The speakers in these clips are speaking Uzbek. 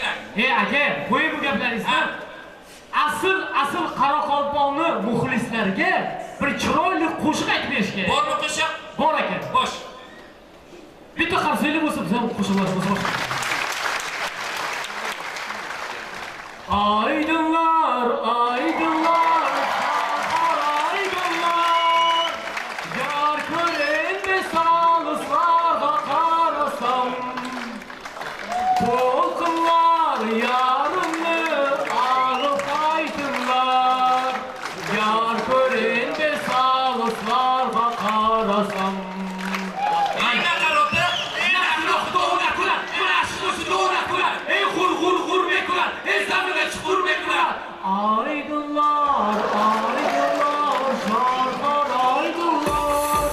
kerak. Ey aka, qo'ying bu gaplaringizni. Asl asl Qoraqalpoqni muxlislariga bir chiroyli qo'shiq aytib berish kerak. Bormi qo'shiq? Bor aka. Bosh. Bitta qarsayli bo'lsa biz ham qo'shiqlarimiz bor. Aydınlar, aydınlar, şahar aydınlar. Yar görünmez alıslarda karasam. Tolkunlar yarını alıp aydınlar. Yar görünmez alıslarda karasam. Aydınlar, aydınlar, şarkar aydınlar.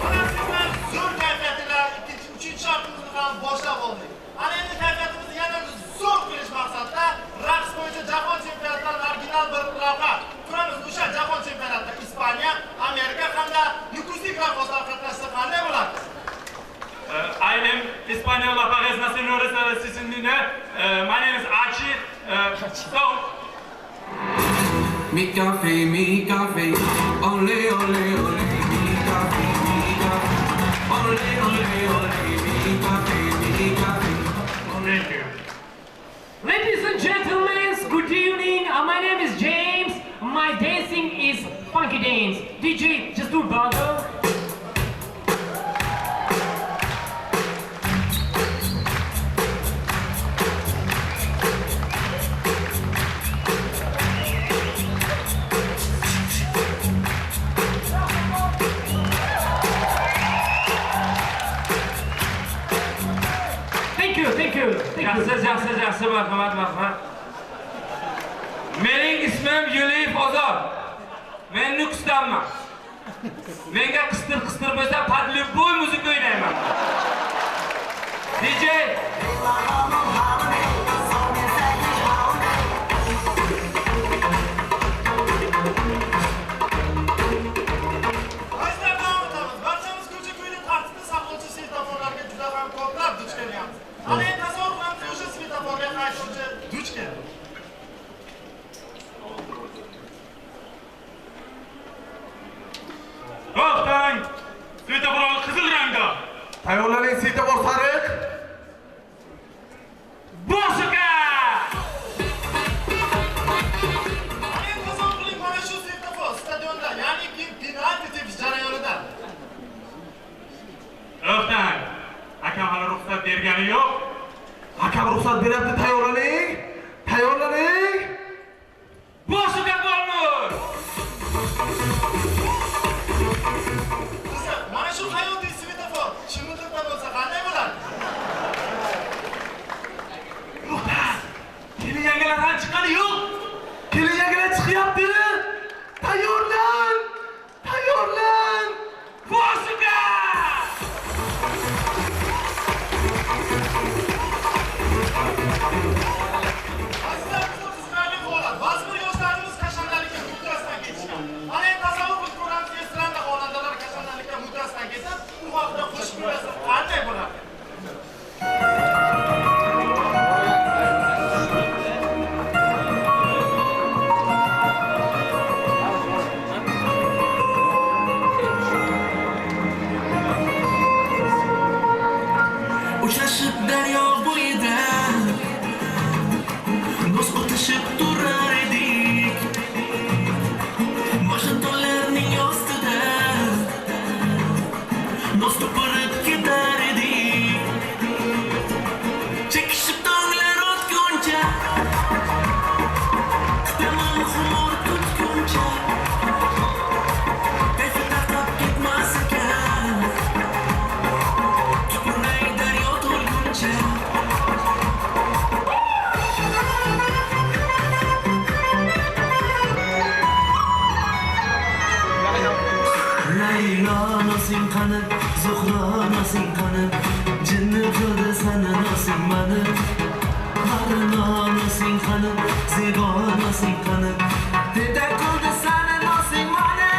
Mana sizlar zo'r kayfiyat ila ikkinchi, uchinchi shartimizni ham boshlab oldik. Ana endi kayfiyatimizni yana zo'r qilish maqsadida raqs bo'yicha jahon chempionatidan original bir lavha. Ko'ramiz o'sha jahon chempionatida Ispaniya, Amerika hamda nukuslik raqqoslar qatnashsa qanday bo'ladi? I am Española Paris Nacionales Sisinine. My name is Archie. So. Mi café, ole, ole, ole, mi café, ole, ole, ole, mi café, ole. Thank you. Ladies and gentlemen, good evening. My name is James. My dancing is funky dance. DJ, just do bongo. Thank you, thank you, thank you. Yaxshi, yaxshi, yaxshi, marhamat, marhamat. Mening ismim Yuliyev Ozod. Men Nukusdanman. Menga qistir qistir bo'lsa, под любой музыка o'ynayman. DJ. Azizlar, davom etamiz. Barchamiz ko'cha-ko'yda tartibni saqlovchi svetoforlarga juda ham ko'plab duch kelyapmiz. Ana endi tasavvur qilamiz, o'sha svetoforga haydovchi duch keldi. To'xtang! Svetofor qizil rangda. Tayyorlaning, svetofor sariq. Musiqa! Ana endi tasavvur qiling, mana shu svetofor stadionda, ya'niki penalti tepish jarayonida. To'xtang! Akam hali ruxsat bergani yo'q. Akam ruxsat beryapti, tayyorlaning. Tayyorlaning. Musiqa bo'lmur! Qiziq, mana shu hayotiy svetofor chimildiqda bo'lsa qanday bo'lardi? To'xta! Kelin yangilar hali chiqqani yo'q. Kelin yangilar chiqyapti. Tayyorlan! Tayyorlan! Musiqa! Azizlar, bizni qiziqarli holat. Ba'zi bir yoshlarimiz kashandalikka muddasidan ketishgan. Ana endi tasavvur qilib ko'ramiz, estrada xonandalari kashandalikka muddasidan ketib, u haqida qo'shiq kuylasa qanday bo'lardi? Uchrashib daryo bo'yida nos otishib turar edik. Mashatolarning ostida nos tupurib ketar edik. Chekishib tonglar otguncha, kutaman xumor tutguncha. Kayfi tarqab ketmas ekan, tupurmay daryo to'lguncha. Laylo nosing qani, Zuhro nosing qani, jinni qildi sani nosing mani. Barno nosing qani, Zebo nosing qani, tentak qildi sani nosing mani.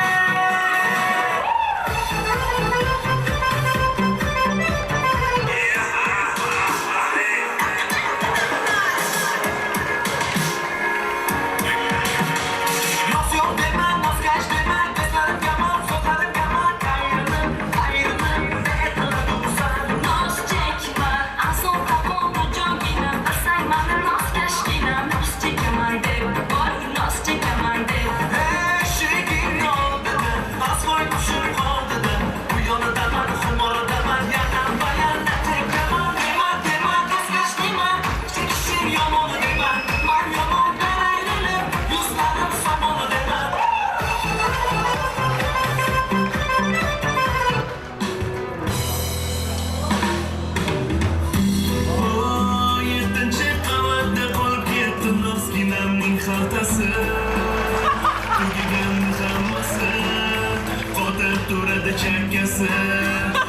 Bo'ladi chakkasi,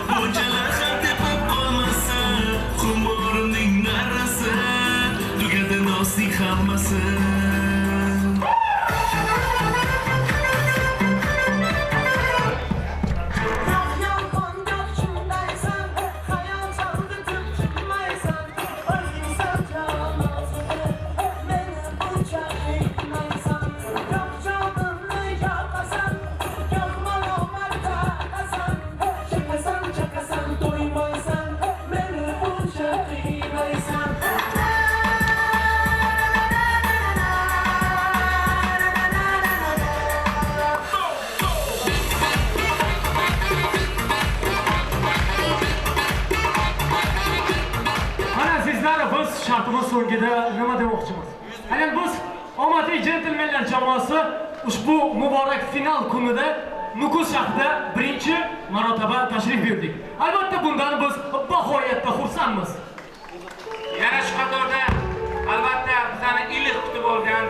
bunchalar ham tepib qolmasa, xumorimning narasi, tugadi nosning hammasi. Shartimiz so'ngida nima demoqchimiz? Aynan biz omadli jentelmenlar jamoasi ushbu muborak final kunida Nukus shahrida birinchi marotaba tashrif buyurdik. Albatta bundan biz bag'oyatda xursandmiz. Yana shu qatorda albatta bizani iliq kutib olgan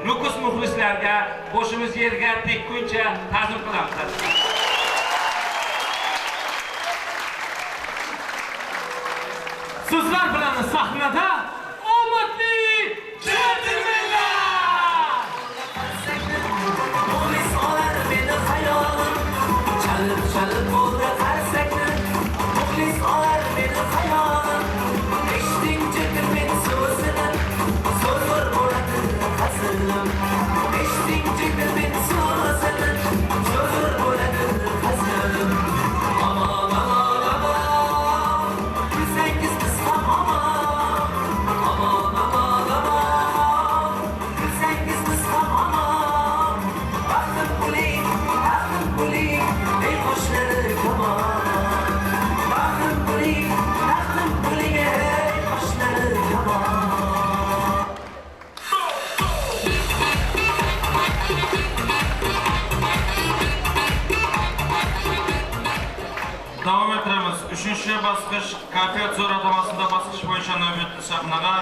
Nukus muxlislariga boshimiz yerga tekkuncha ta'zim qilamiz. Sizlar bilan sahnada omadli jentelmenlar! Muxlis olar meni xayolim, chalib chalib bo'ldi qarsakni. Muxlis olar meni xayolim, eshiting jentelmen so'zini, so'zlar bo'ladi hazilim. Eshiting jentelmen so'zini, so'zlar bo'ladi hazilim. Aman aman aman, bilsangiz biz ham aman. Aman aman aman, bilsangiz biz ham aman. Baxtim bo'ling, baxtim bo'ling, ey qoshlari kamon. Baxtim bo'ling, baxtim bo'ling, ey qoshlari kamon. Davom ettiramiz. Uchinchi bosqich kayfiyat zo'r atamasida bosqich bo'yicha navbatli sahnaga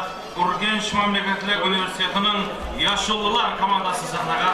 Urganch mamlakatlik universitetining Yashillilar komandasi sahnaga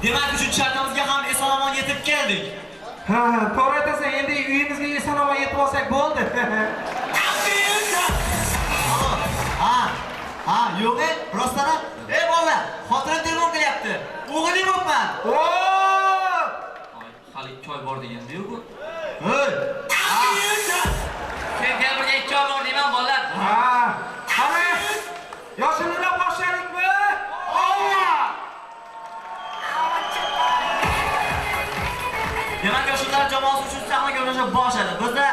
Demak, uchinchi shartimizga ham eson-omon yetib keldik. Ha, to'g'ri aytasan, endi uyimizga eson-omon yetib olsak bo'ldi. Ha, ha, yo'q, rostdan ham. Ey bolalar, xotinim telefon qilyapti. O'g'ling bo'pman. Hali 2 oy bor deganda-yu bu. Hey! Sentyabrga 2 oy bor deyman bolalar. Ha, qani? Yoshillar boshlaylikmi? Olloh! Demak, yoshlar jamoasi uchinchi sahna ko'rinishi boshladi. Bizda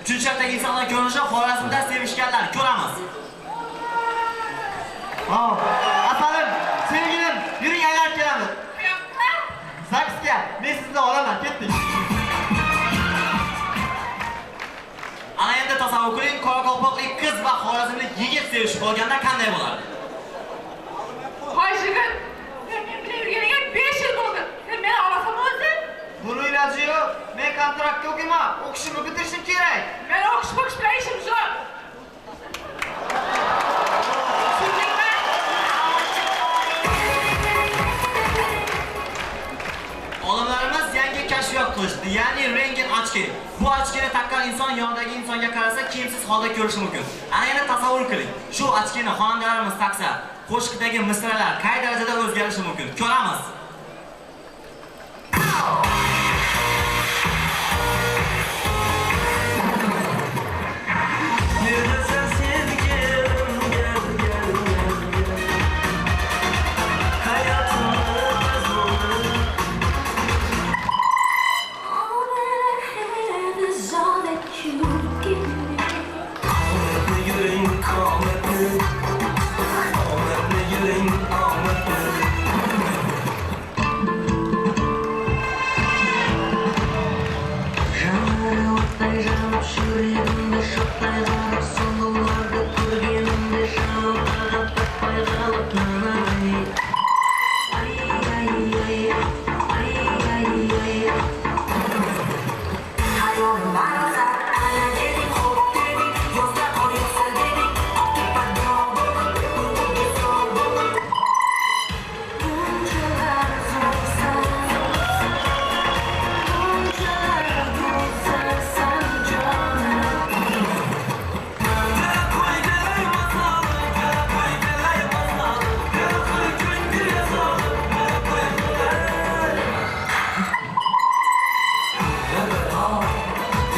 uchinchi shartdagi insonlar ko'rinishi Xorazmda sevishganlar ko'ramiz. Ha, asalim, sevgilim, yuring aylanib kelamiz. Yo'qqa. Zaksga, men sizni olaman, ketdik. Ana endi tasavvur qiling, qoraqalpoqlik qiz va xorazmlik yigit sevishib qolganda qanday bo'lardi? Hoy yigit, sen men bilan yurganiga 5 yil bo'ldi. Sen meni olasanmi o'zi? Buni iloji yo'q. Men kontraktga o'qiyman. O'qishimni bitirishim kerak. Men o'qish po'qish bilan ishim yo'q. Tushundingmi? Olimlarimiz yangi kashfiyot qilishdi, ya'ni rentgen ochki. Bu ochkini taqqan inson yonidagi insonga qarasa kiyimsiz holda ko'rishi mumkin. Ana endi tasavvur qiling. Shu ochkini xonandalarimiz taqsa, qo'shiqdagi misralar qay darajada o'zgarishi mumkin? Ko'ramiz.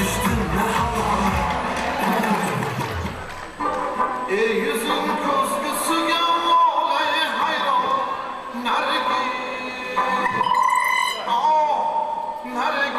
Tushdim nahot. Ey yuzing ko'zgusiga olay hayron Nargiz, oh Nargiz.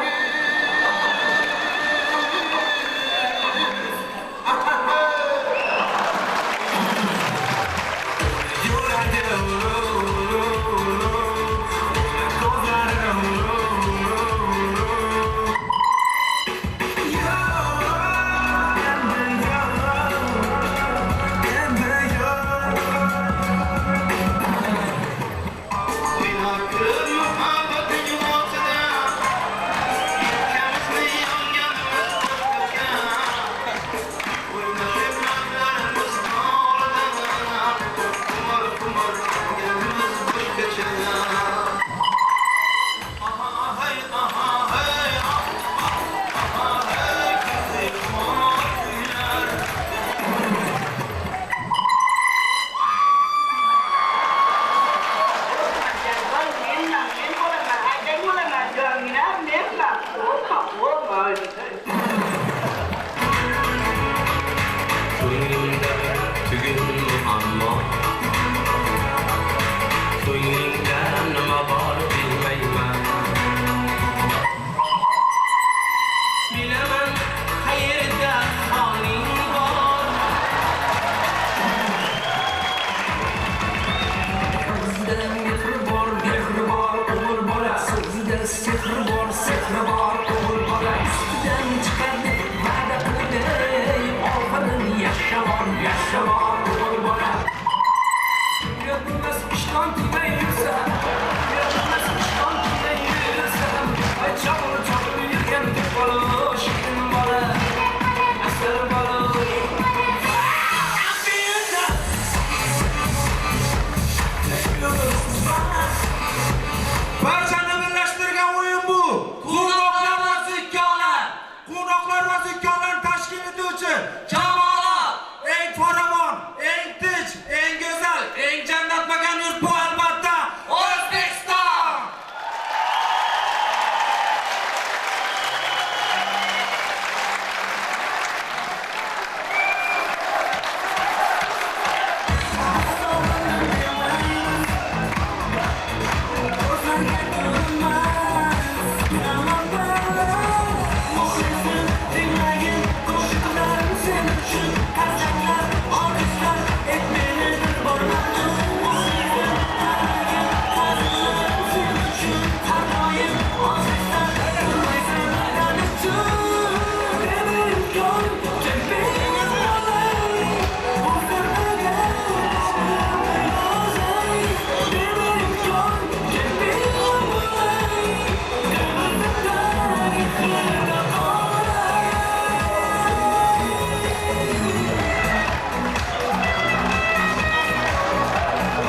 Barchani birlashtirgan o'yin bu. Quvnoqlar va zukkolar. Quvnoqlar va zukkolarni tashkil etuvchi jamoalar eng farovon, eng tinch, eng go'zal, eng jannatmakan yurt bu albatta O'zbekiston.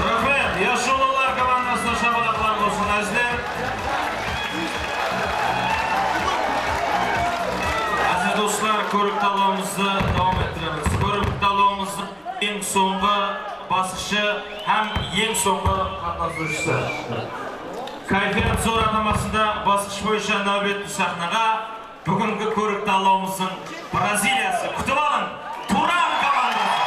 Rahmat. Yoshullular komandasına şabalaklar olsun azizler. Aziz do'stlar, ko'rik tanlovimizni davom ettiramiz. Ko'rik tanlovimizning eng so'nggi bosqichi ham eng so'nggi qatnashuvchisi. Kayfiyat zo'r atamasida bosqich bo'yicha navbatli sahnaga bugungi ko'rik tanlovimizning Braziliyasi kutib oling, Turan komandasi.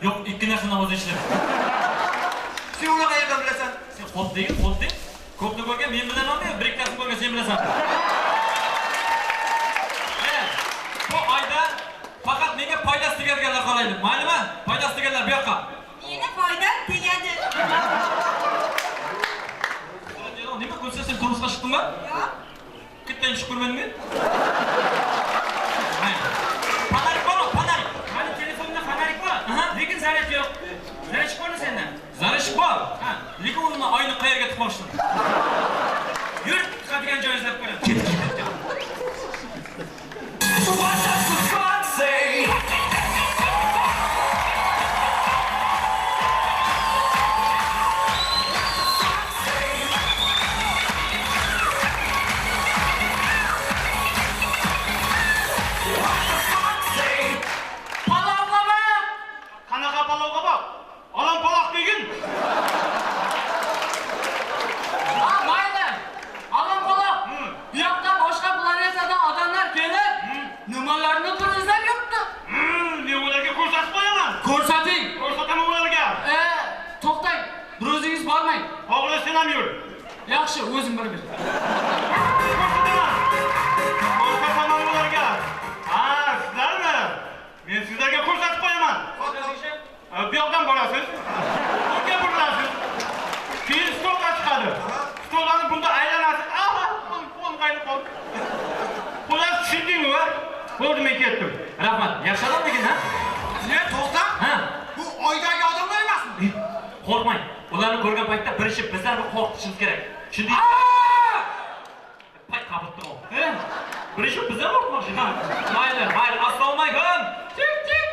Yo'q, ikki narsani ovozi eshitiladi. Sen uni qayerdan bilasan? Sen xo'p degin, xo'p degin. Ko'pni ko'rgan men bilamanmi, bir ikkitasini ko'rgan sen bilasan. Bu oyda faqat menga foydasi tegadiganlar qolaylik. Maylimi? Foydasi teganlar bu yoqqa. Meni foydam tegadi. Nima ko'rsa sen turmushga chiqdingmi? Yo'q. Kitdan chiqib ko'rmadingmi? Fonarik bormi? Fonarik. Mani telefonimda fonarik bor. Lekin zaryad yo'q. Zaryad bormi senda? Zaryad bor. Ha, lekin uni oyni qayerga tiqmoqchisan? Yur, tiqadigan joy izlab ko'raman. Ket, ket, ket. What does the fuck say? Qanaqa palovga bor? Olom paloq degin. Ha, mayli. Alon paloq. Bu yoqdan boshqa planetadan odamlar kelib, nimalarnidir izlab yuribdi. Men ularga ko'rsatib qo'yaman. Ko'rsating. Ko'rsataman ularga. To'xtang. Bir o'zingiz bormang. O'g'li sen ham yur. Yaxshi, o'zim borib. Ko'rsataman. Ko'rsataman ularga. Ha, sizlarmi? Men sizlarga ko'rsatib qo'yaman. Bu yoqdan borasiz. Bunga burilasiz. Keyin stolga chiqadi. Stoldan bunda aylanasiz. Aha, qo'l qayni qo'l. Xullas tushundingmi? Bo'ldi, men ketdim. Rahmat. Yaxshi odam lekin, ha? Ne, to'xta? Ha. Bu oydagi odamlar emasmi? Qo'rqmang. Ularni ko'rgan paytda birinchi bizlarni qo'rqitishimiz kerak. Tushundingmi? Payt qabuldi. Birinchi bizlar qo'rqmoqchi. Mayli, mayli. Assalomu alaykum. Chik, chik.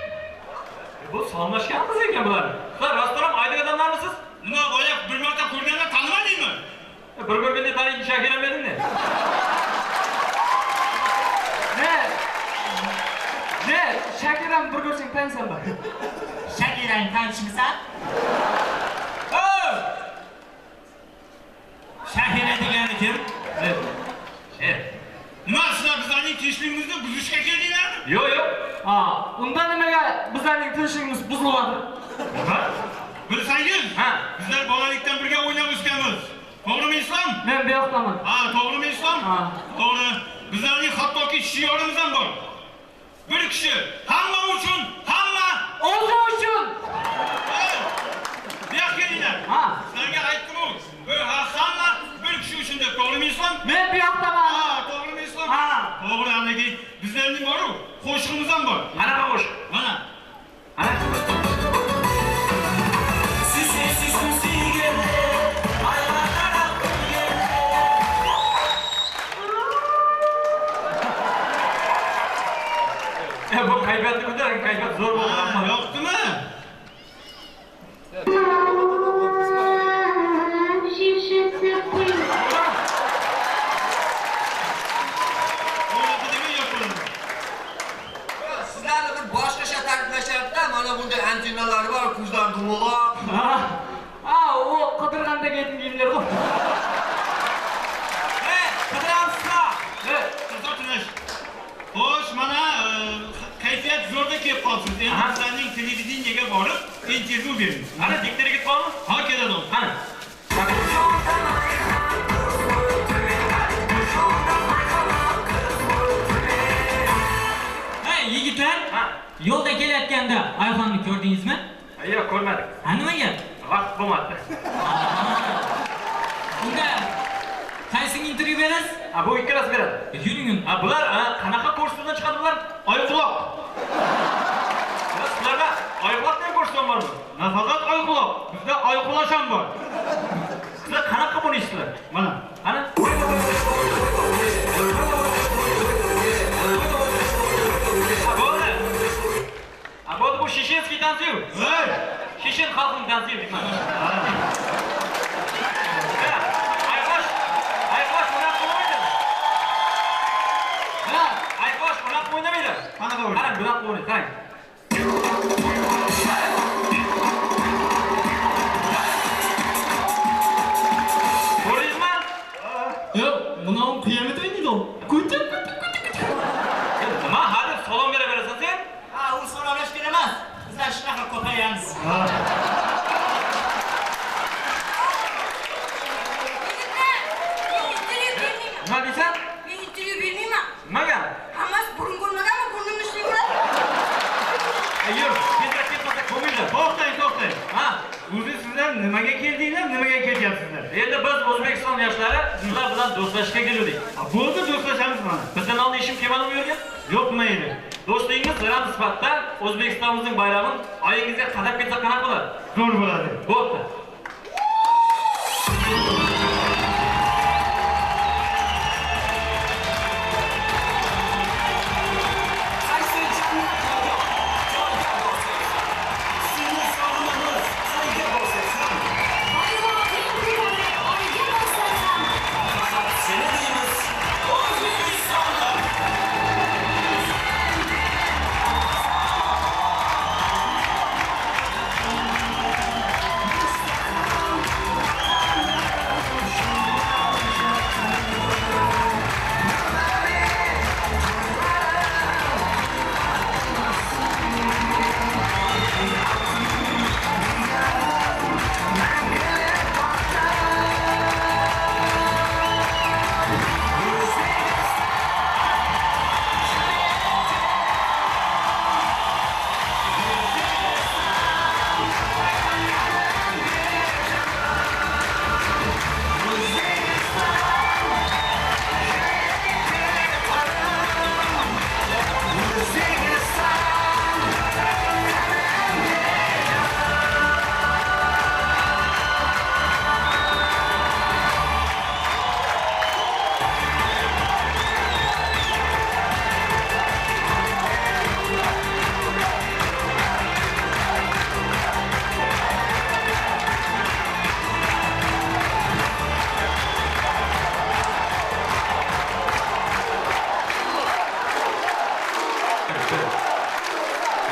Bu salomlashgan qiz ekan bular. Sizlar rostdan ham oydagi odamlarmisiz? Nima, boya bir marta ko'rganda tanimadingmi? Bir ko'rganda taniydi, Shakira edingmi? Ne? Ne? Shakirani bir ko'rsang tanisan ba? Shakirani tanishmisan? Shakira degani kim? Nima, sizlar bizlarning tinchligimizni buzishga keldinglarmi? Yo'q, yo'q. Ha, unda nimaga bizlarning tinchligimiz buziladi? Nima? Bilsangiz, ha, bizlar bolalikdan birga o'ynab o'sganmiz. To'g'rimi Islom? Men bu yoqdaman. Ha, to'g'rimi Islom? Ha. To'g'ri. Bizlarning hattoki shiorimiz ham bor. Bir kishi hamma uchun, hamma o'zi uchun. Bu yoqqa kelinglar. Ha. Sizlarga aytdim-ku, hamma bir kishi uchun deb, to'g'rimi Islom? Men bu yoqdaman. Ha, to'g'rimi Islom? Ha. To'g'ri, anaki bizlarning bor-ku, qo'shig'imiz ham bor. Qanaqa qo'shiq? Mana. Ana. Bu kayfiyatni ko'taring, kayfiyat zo'r bo'ldi. Yo'qdimi? Sizlarni bir boshqacha ta'riflashyapti-da, mana bunday antennalar bor, ko'zlar dumaloq. Ha, u qidirganda kiygan kiyimlar bu. Qidiramsizlar. Xo'sh, mana kayfiyat zo'rda kelib qolsiz. Endi bizlarning televideniyaga borib intervyu bering. Ana diktorga ketib qolmi? Ha, keladi u. Qani. Hey yigitlar, yo'lda kelayotganda Ayxonni ko'rdingizmi? Yo'q, ko'rmadik. Ha, nimaga? Vaqt bo'lmadi. Unda qaysini intervyu berasiz? Ha, bu ikkalasi beradi. Yuring. Ha, bular qanaqa ko'rsatuvdan chiqadi bular? Oyquloq. Sizlarda oyquloq degan ko'rsatuv bormi? Nafaqat oyquloq, bizda oyqulosh ham bor. Sizlar qanaqa buni ishlar? Mana. Ana. Bo'ldi. Ha, bo'ldi, bu Sheshenskiy tansiyu. Hey! Sheshen xalqining tansiyu deyman. Ayqosh, ayqosh bunaqa o'ynaydi. Ha, Ayqosh bunaqa o'ynamaydi. Qanaqa o'ynaydi? Qarang, bunaqa o'ynaydi, qarang. Ko'rdingizmi? Yo'q, buni ham qiyomat o'ynaydi u. Kucha, kucha, kucha, kucha. Nima, hadeb salom beraverasan sen? Ha, u so'ralashgan emas. Bizlar shunaqa ko'payamiz. Yur, tezroq ketmasak bo'lmaydi. To'xtang, to'xtang. Ha? O'zi sizlar nimaga keldinglar, nimaga ketyapsizlar? Endi biz O'zbekiston yoshlari sizlar bilan do'stlashishga keldik. Bo'ldi, do'stlashamiz mana. Bizdan oldin ishim kelmadimi bu yerga? Yo'q, nima edi? Do'stligingiz ramz sifatida O'zbekistonimizning bayrog'ini oyingizga qadab ketsa qanaqa bo'ladi? Zo'r bo'ladi. Bo'pti.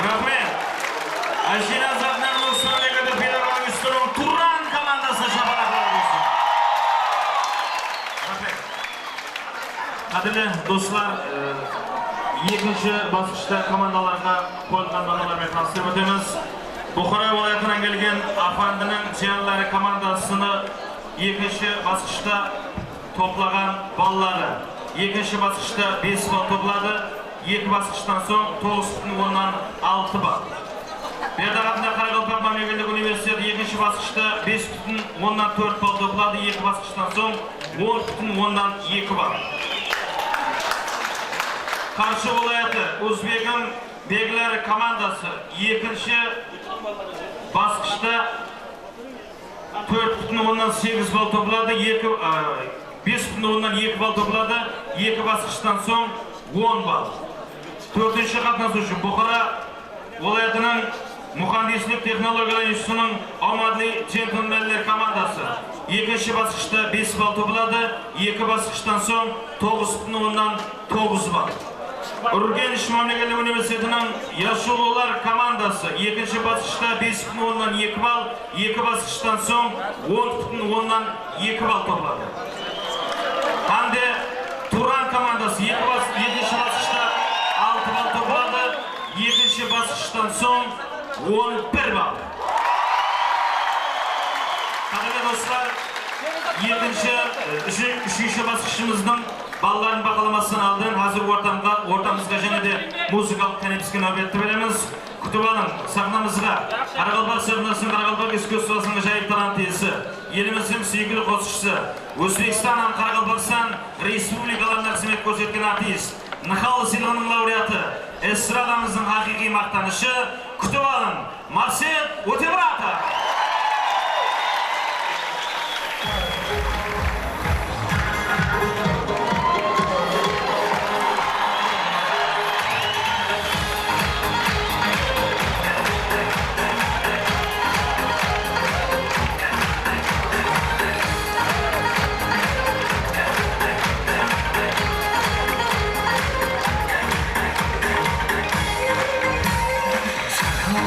Rahmet. Ashina Zabnar Respublikada Federal Institutining Turan komandasi shapaloqlar bo'lsin. Rahmet. Qadrli do'stlar, ikkinchi bosqichda komandalarga qo'yilgan baholarni tanishtirib o'tamiz. Buxoro viloyatidan kelgan Afandining jiyanlari komandasini ikkinchi bosqichda to'plagan ballari. Ikkinchi bosqichda 5 ball to'pladi. Ikki bosqichdan so'ng 9,6 ball. Berdaq atindagi Qoraqalpoq mamlakatlik universiteti ikkinchi bosqichda 5,4 ball to'pladi. Ikki bosqichdan so'ng 10,2 ball. Qarshi viloyati O'zbegim beglari komandasi ikkinchi bosqichda 4,8 ball to'pladi. 5,2 ball to'pladi. Ikki bosqichdan so'ng 10 ball. To'rtinchi qatnashuvchi Buxoro viloyatining Muhandislik texnologiyalari institutining omadli jentlmenlar komandasi ikkinchi bosqichda 5 ball to'pladi. Ikki bosqichdan so'ng 9,9 ball. Urganch mamlakatlik universitetining Yashullar komandasi ikkinchi bosqichda 5,2 ball, ikki bosqichdan so'ng 10,2 ball to'pladi. Hamda Turan komandasi ikkinchi bosqichda 6 ball to'pladi. Ikkinchi bosqichdan so'ng 11 ball. Qadrli do'stlar, uchinchi bosqichimizning ballarini baholamasdan oldin hozir o'rtamizga yanada muzikal tanapusga navbat beramiz. Kutib oling, sahnamizga Qoraqalpoq sahnasining Qoraqalpoq iskusstvosining ajoyib talant egasi, elimizning suyukli qo'shiqchisi, O'zbekiston ham Qoraqalpog'iston respublikalarida xizmat ko'rsatgan artist, Nihol siylig'ining laureati, estradamizning haqiqiy maqtanishi, kutib oling, Marcel O'temuratov. Shahar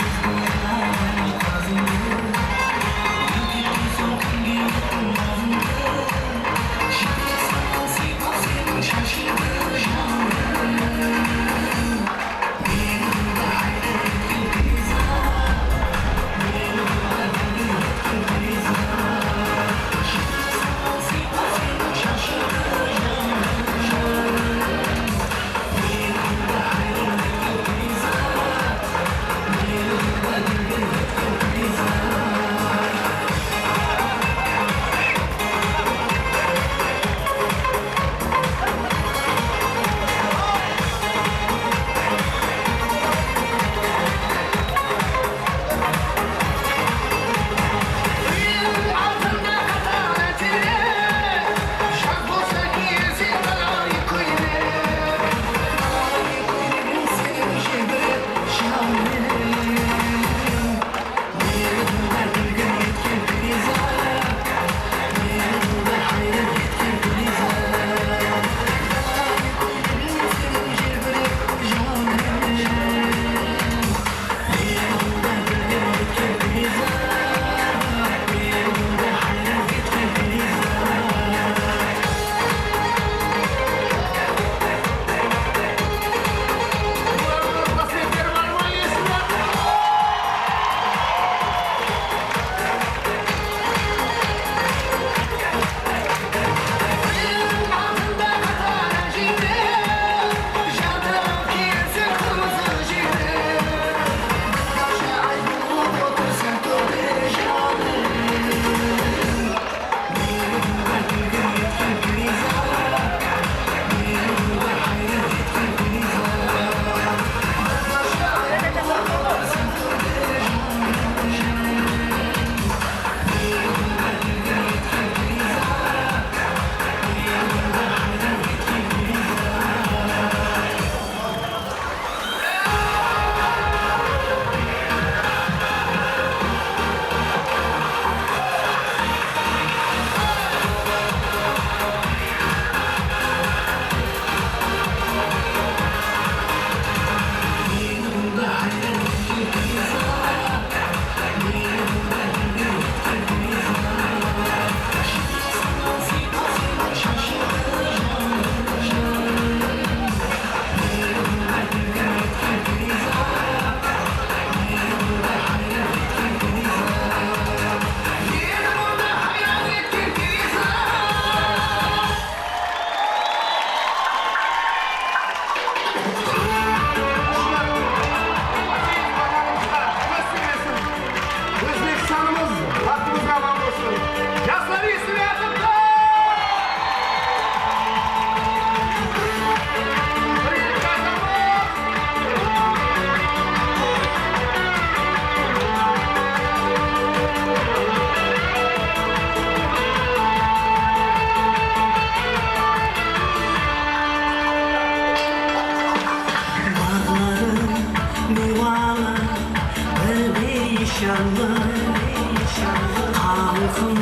Халқым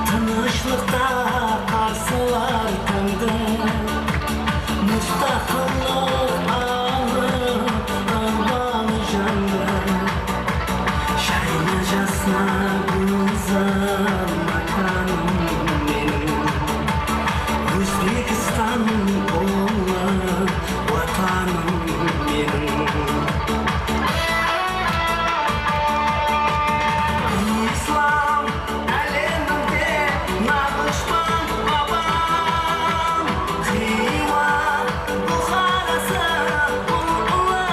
тынышлықта қарсылар таңды, Мұстақыллық алып албаны жанды. Жайлы жасна гүзел маканым менің, Өзбекстан ұлы ватаным менің. Ислам әлемінде нағышпан бабам, Хиуа Бұхарасы ұлы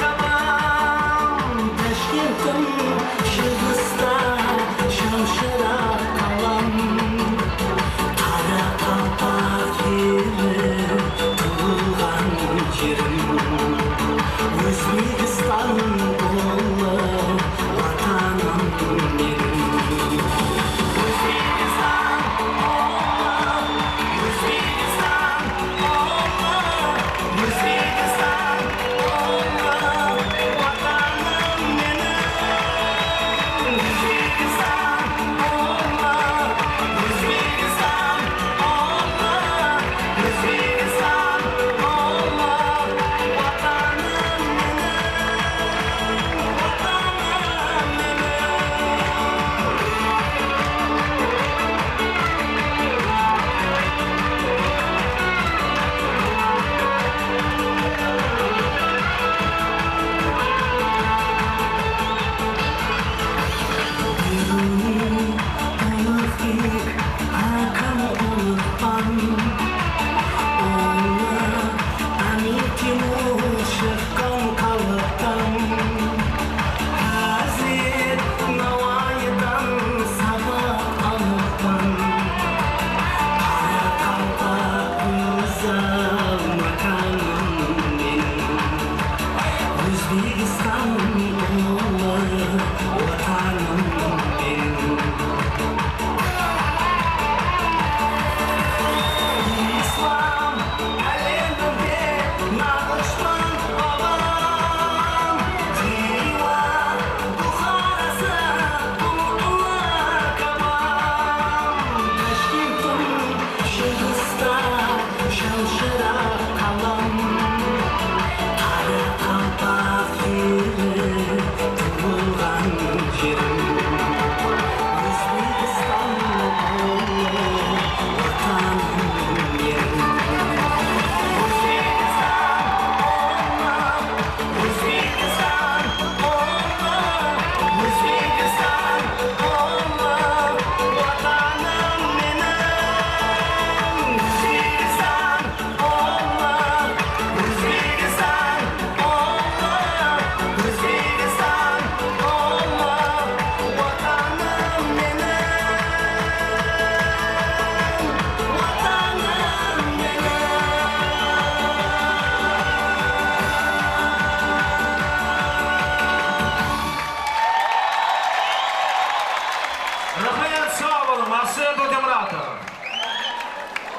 Кабам, Ташкентім шығыста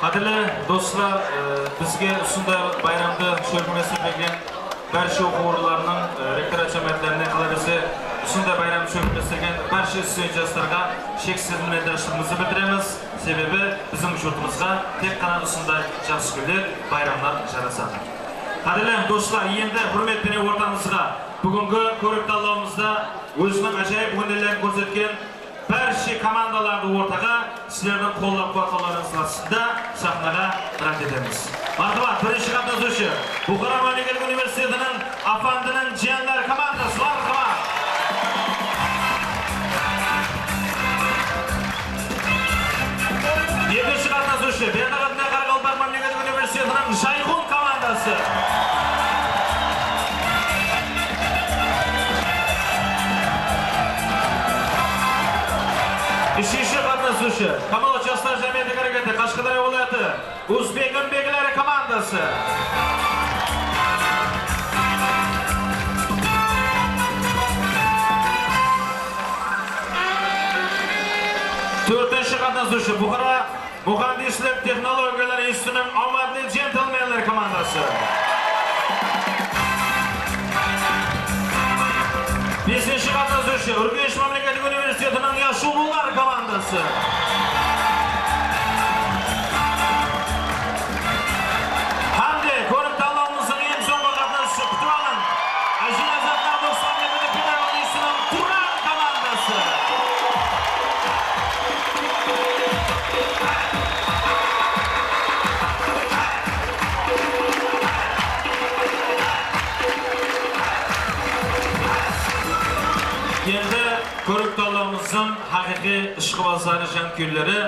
Qadrli do'stlar, bizga shunday bayramda shólkemlashtirilgan barcha o'quv o'rinlarining rektorat jamiyatlarining qolaversa shunday bayramni shólkemlashtirgan barcha student yoshlarga cheksiz minnatdorchiligimizni bildiramiz. Sebebi bizning yurtimizga tek qana shunday yaxshi kunlar, bayramlar jarasadi. Qadrli do'stlar, endi hurmat bilan o'rtamizga bugungi ko'rik tanlovimizda o'zining ajoyib o'yinlarini ko'rsatgan barcha komandalarni o'rtaga sizlarning qo'llab-quvvatlaringiz ostida sahnaga rad etamiz. Marhamat, birinchi qatnashuvchi Buxoro mamlakat universitetining Afandining jiyanlar komandasi. Marhamat. Ikkinchi qatnashuvchi Berdaq atindagi Qoraqalpoq mamlakat universitetining Jayhun komandasi. Üçüncü qatnashuvchi Kamolot yoshlar jamiyati harakati Qashqadaryo viloyati O'zbekiston beglari komandasi. To'rtinchi qatnashuvchi Buxoro Muhandislik texnologiyalari institutining omadli jentelmenlar komandasi. Beshinchi qatnashuvchi Urganch mamlakatlik universitetining Yashullular komandasi. Hamda ko'rik tanlovimizning eng so'nggi qatnashuvchisi kutib oling. Ajinaz Abdulloh mamlakatlik pedagogik institutining Turan komandasi. Endi ko'rik tanlovimizning haqiqiy ishqibozlari, jankuyerlari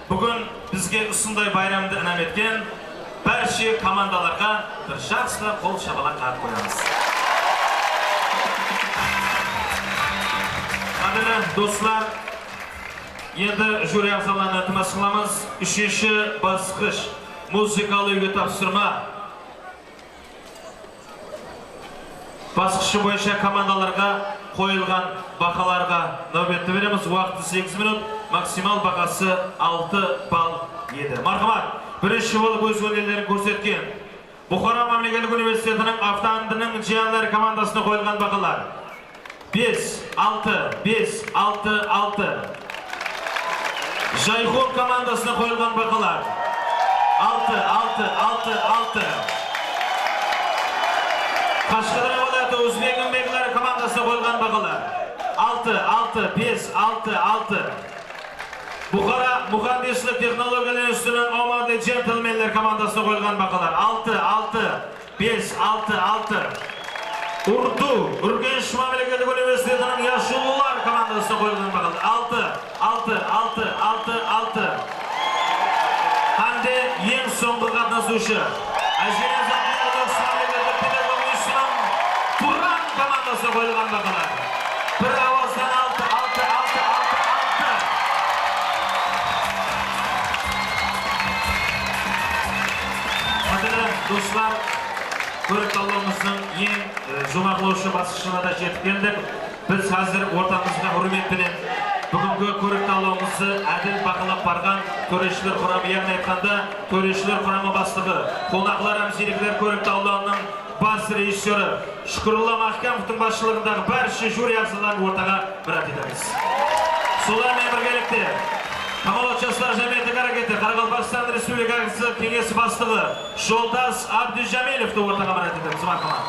bugun bizga shunday bayramni in'om etgan barcha komandalarga bir shaxsla qo'l shabalaq qilib qo'yamiz. Qadrli do'stlar, endi juri a'zolarini iltimos qilamiz. 3-chi bosqich muzikali uyga topshirma bosqichi bo'yicha komandalarga qo'yilgan bahalarga navbatni beramiz. Vaqti 8 minut, maksimal bahasi 6 ball edi. Marhamat, birinchi bo'lib o'z o'yinlarini ko'rsatgan Buxoro mamlakatlik universitetining Aftandining jiyanlar komandasiga qo'yilgan bahalar 5 6 5 6 6. Jayhun komandasiga qo'yilgan bahalar 6 6 6 6. Qashqadaryo viloyati O'zbekiston beglari komandasiga qo'yilgan bahalar 6 6 5 6 6. Buxoro Muhandislik texnologiyalari institutining omadli jentelmenlar komandasiga qo'yilgan bahalar 6 6 5 6 6. Urdu Urganch mamlakatlik universitetining Yashullular komandasiga qo'yilgan bahalar 6 6 6 6 6. Hamda eng so'nggi qatnashuvchi Ajinaz Abdulloh mamlakatlik pedagogik institutining Turan komandasiga qo'yilgan bahalar bir ovozdan 6 6 6 6 6. Qadrli do'stlar, ko'rik tanlovimizning eng jumoqlovchi bosqichina da yetib keldik. Biz hozir o'rtamizga hurmat bilan bugungi ko'rik tanlovimizni adil baholab borgan to'rchilar qurami, ya'ni aytganda to'rchilar qurami boshlig'i, qo'noqlar ham sheriklar ko'rik tanlovining bosh rejissyori Shukrullo Mahkamovning boshchiligidagi barcha juri a'zolarini o'rtaga mirat etamiz. Shular bilan birgalikda Kamolot yoshlar jamiyati harakati Qoraqalpog'iston Respublikasi Kengesi boshlig'i Yo'ldosh Abdujamilovni o'rtaga mirat etamiz. Marhamat.